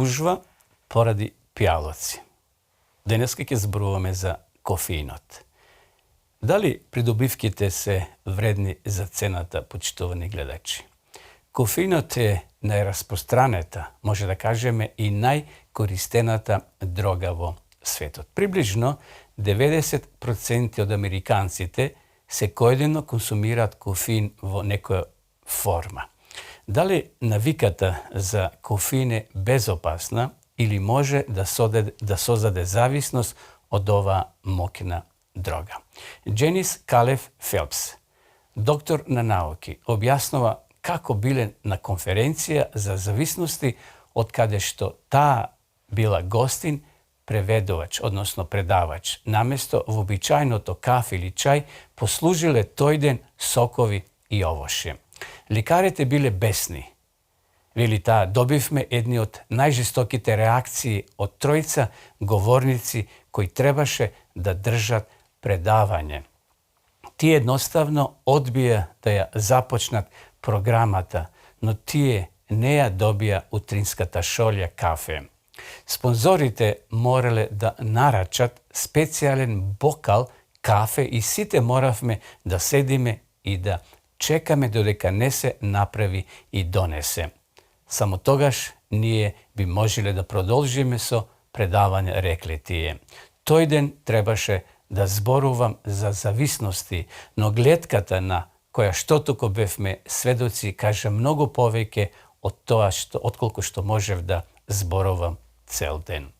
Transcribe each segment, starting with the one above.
gužva pоради пијалоци. Денеска ќе зборуваме за кофеинот. Дали придобивките се вредни за цената, почитувани гледачи? Кофеинот е најраспространета, може да кажеме и најкористената дрога во светот. Приближно 90% од американците секојдневно консумираат кофеин во некоја форма. Дали навиката за кофеин е безопасна или може да создаде зависност од оваа моќна дрога? Дженис Калев Фелпс, доктор на науки, објаснува како биле на конференција за зависности, од каде што таа била гостин, преведувач, односно предавач. Наместо вообичајното кафе или чај, послужиле тој ден сокови и овошје. Лекарите биле бесни. Вели таа, добивме едни од најжестоките реакции од тројца говорници кои требаше да држат предавање. Тие едноставно одбија да ја започнат програмата, но тие не ја добија утринската шолја кафе. Спонзорите морале да нарачат специјален бокал кафе и сите моравме да седиме и да чекаме додека не се направи и донесе. Само тогаш ние би можеле да продолжиме со предавање, рекле тие. Тој ден требаше да зборувам за зависности, но гледката на која што туку бевме сведоци кажа многу повеќе од тоа отколку што можев да зборувам цел ден.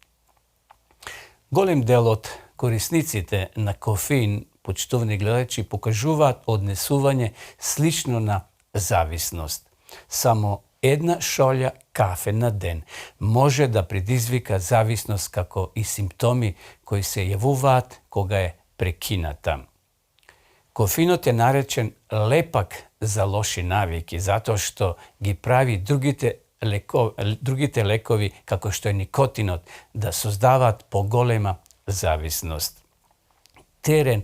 Голем дел од корисниците на кофеин, почитувани гледачи, покажуваат однесување слично на зависност. Само една шолја кафе на ден може да предизвика зависност, како и симптоми кои се јавуваат кога е прекината. Кофеинот е наречен лепак за лоши навики, затоа што ги прави другите лекови, како што е никотинот, да создаваат поголема зависност. Терен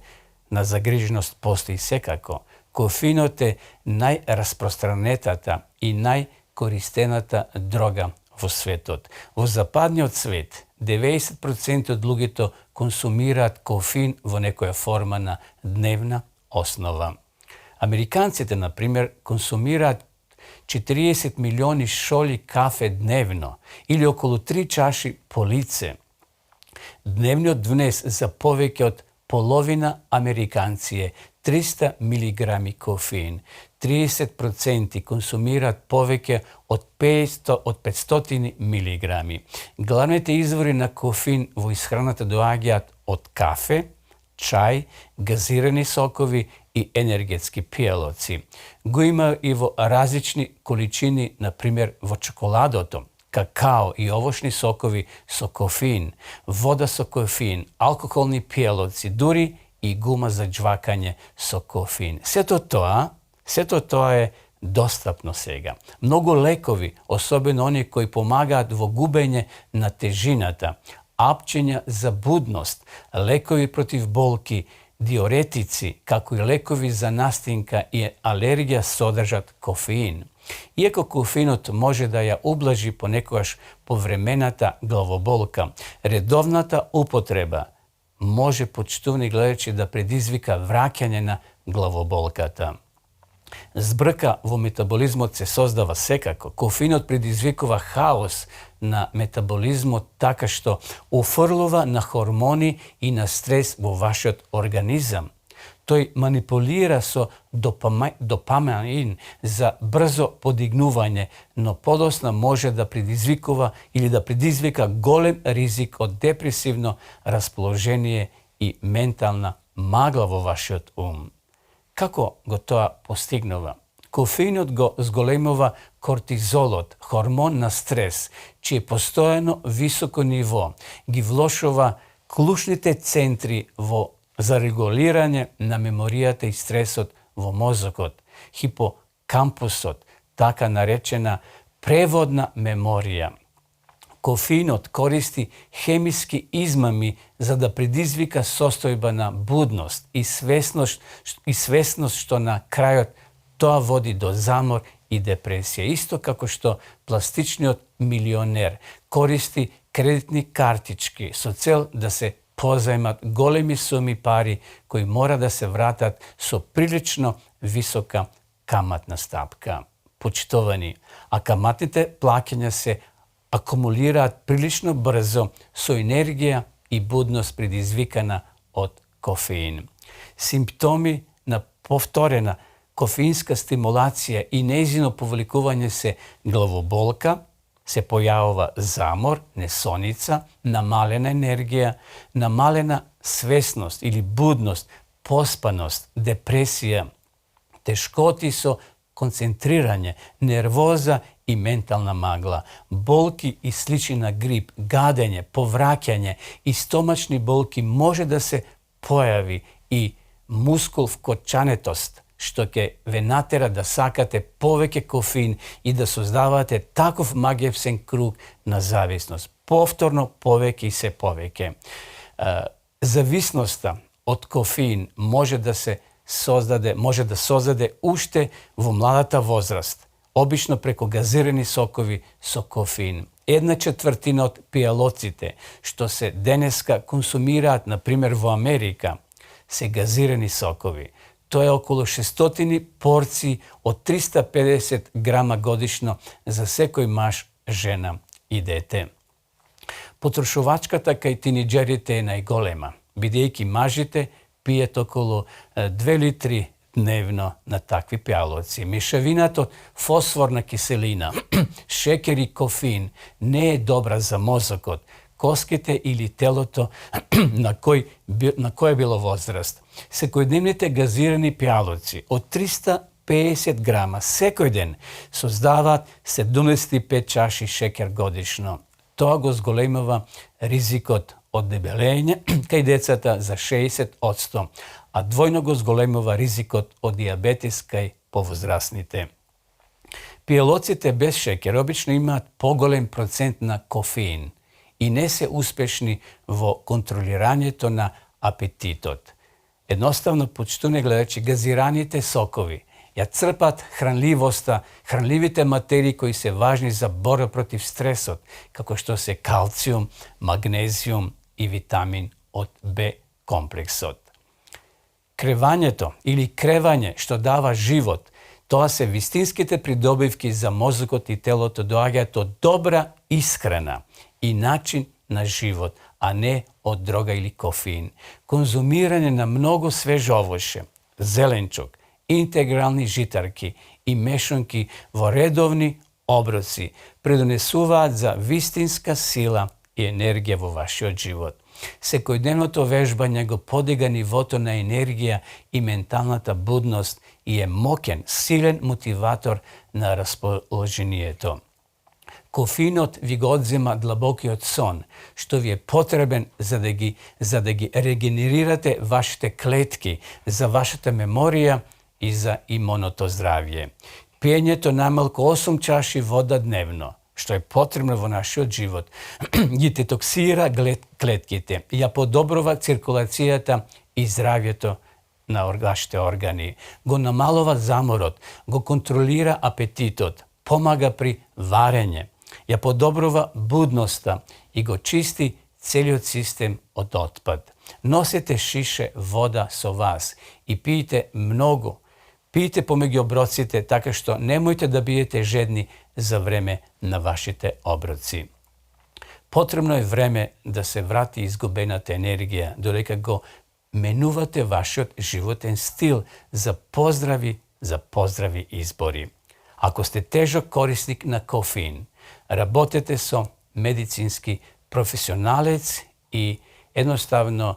на загриженост постои секако. Кофеинот е најраспространетата и најкористената дрога во светот. Во западниот свет 90% од луѓето консумираат кофеин во некоја форма на дневна основа. Американците, например, консумираат 40 милиони шоли кафе дневно или околу 3 чаши по лице. Дневниот внес за повеќе од половина американци е 300 милиграми кофеин. 30% консумираат повеќе од 500 милиграми. Главните извори на кофеин во исхраната доаѓаат од кафе, чај, газирани сокови и енергетски пијалоци. Го има и во различни количини, например во чоколадото, какао и овошни сокови со кофеин, вода со кофеин, алкохолни пијалоци, дури и гума за џвакање со кофеин. Сето тоа е достапно сега. Многу лекови, особено оние кои помагаат во губење на тежината, апчења за будност, лекови против болки, диуретици, како и лекови за настинка и алергија содржат кофеин. Иако кофеинот може да ја ублажи понекогаш повремената главоболка, редовната употреба може, почитувани гледачи, да предизвика враќање на главоболката. Збрка во метаболизмот се создава секако. Кофеинот предизвикува хаос на метаболизмот така што офрлува на хормони и на стрес во вашиот организам. Тој манипулира со допамин за брзо подигнување, но подосна може да предизвикува или да предизвика голем ризик од депресивно расположение и ментална магла во вашиот ум. Како го тоа постигнува? Кофеинот го зголемува кортизолот, хормон на стрес, чие постојано високо ниво ги влошува клучните центри за регулирање на меморијата и стресот во мозокот, хипокампусот, така наречена преводна меморија. Кофеинот користи хемиски измами за да предизвика состојба на будност и свесност што на крајот тоа води до замор и депресија. Исто како што пластичниот милионер koristi kreditni kartički со цел да се позајмат големи суми пари кои мора да се вратат со прилично висока каматна стапка. Почитовани, а каматните плаќања се акумулираат прилично брзо со енергија и будност предизвикана од кофеин. Симптоми на повторена кофеинска стимулација и нејзино повлекување се главоболка, се појавува замор, несоница, намалена енергија, намалена свесност или будност, поспаност, депресија, тешкоти со концентрирање, нервоза и ментална магла, болки и слични на грип, гадење, повраќање и стомачни болки може да се појави и мускул вкочанетост, што ќе ве натера да сакате повеќе кофеин и да создавате таков магиевсен круг на зависност. Повторно повеќе и се повеќе. Зависноста од кофеин може да создаде уште во младата возраст, обично преку газирани сокови со кофеин. 1/4 од пијалоците што се денеска консумираат, например во Америка, се газирани сокови. Тоа е околу 600 порции од 350 грама годишно за секој маж, жена и дете. Потрошувачката кај тинеџерите е најголема, бидејќи мажите пијат околу 2 литри дневно на такви пијалоци. Мешавината од фосфорна киселина, шекер и кофеин не е добра за мозокот, коските или телото на кој било возраст. Секојдневните газирани пијалоци од 350 грама секој ден создаваат 75 чаши шекер годишно. Тоа го зголемува ризикот од дебелење кај децата за 60%, а двојно го зголемува ризикот од дијабетес кај повозрасните. Пијалоците без шекер обично имаат поголем процент на кофеин и не се успешни во контролирањето на апетитот. Едноставно, почитувани гледачи, газираните сокови ја црпат хранливоста, хранливите материи кои се важни за борба против стресот, како што се калциум, магнезиум и витамин од Б комплексот. Кревањето или кревање што дава живот, тоа се вистинските придобивки за мозокот и телото, доаѓаат од добра исхрана и начин на живот, а не од дрога или кофеин. Конзумирање на многу свеж овоше, зеленчук, интегрални житарки и мешанки во редовни оброци предонесуваат за вистинска сила и енергија во вашиот живот. Секојдневното вежбање го подига нивото на енергија и менталната будност и е моќен, силен мотиватор на расположението. Кофеинот ви го одзема длабокиот сон, што ви е потребен за да ги регенерирате вашите клетки, за вашата меморија и за имуното здравје. Пиењето најмалку 8 чаши вода дневно, што е потребно во нашиот живот, ги детоксира клетките, ја подобрува циркулацијата и здравјето на вашите органи, го намалува заморот, го контролира апетитот, помага при варење, ја подобрува будноста и го чисти целиот систем од отпад. Носете шише вода со вас и пиете многу. Пиете помеѓу оброците, така што немојте да биете жедни за време на вашите оброци. Потребно е време да се врати изгубената енергија, додека го менувате вашиот животен стил за поздрави избори. Ако сте тежок корисник на кофеин, работете со медицински професионалец и едноставно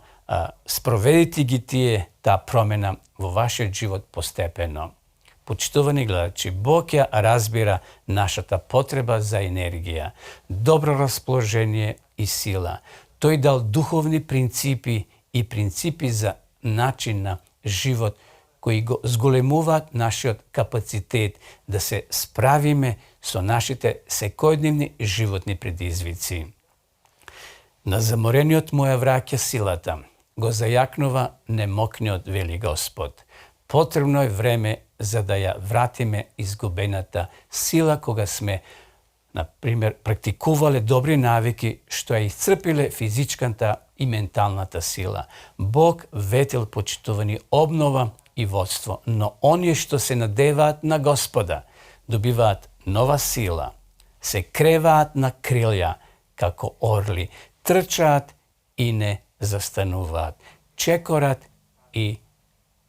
спроведите ги таа промена во вашиот живот постепено. Почитувани гледачи, Бог ја разбира нашата потреба за енергија, добро расположение и сила. Тој дал духовни принципи и принципи за начин на живот кои го зголемуваат нашиот капацитет да се справиме со нашите секојдневни животни предизвици. На заморениот му ја враќа силата, го зајакнува немокниот, вели Господ. Потребно е време за да ја вратиме изгубената сила кога сме на пример, практикувале добри навики што ја исцрпиле физичката и менталната сила. Бог ветил, почитувани, обнова и водство, но оние што се надеваат на Господа добиваат нова сила, се креваат на крилја како орли, трчаат и не застануваат, чекорат и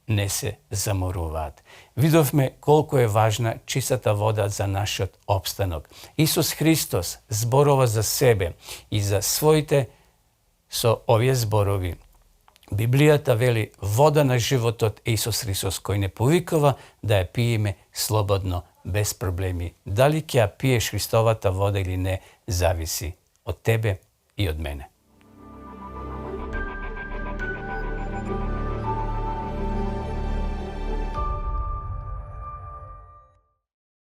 не се заморуваат. Видовме колку е важна чистата вода за нашиот обстанок. Исус Христос зборува за себе и за своите со овие зборови. Библијата вели вода на животот е Исус Христос, кој не повикува да ја пиеме слободно, без проблеми. Дали ќе ја пиеш Христовата вода или не, зависи од тебе и од мене.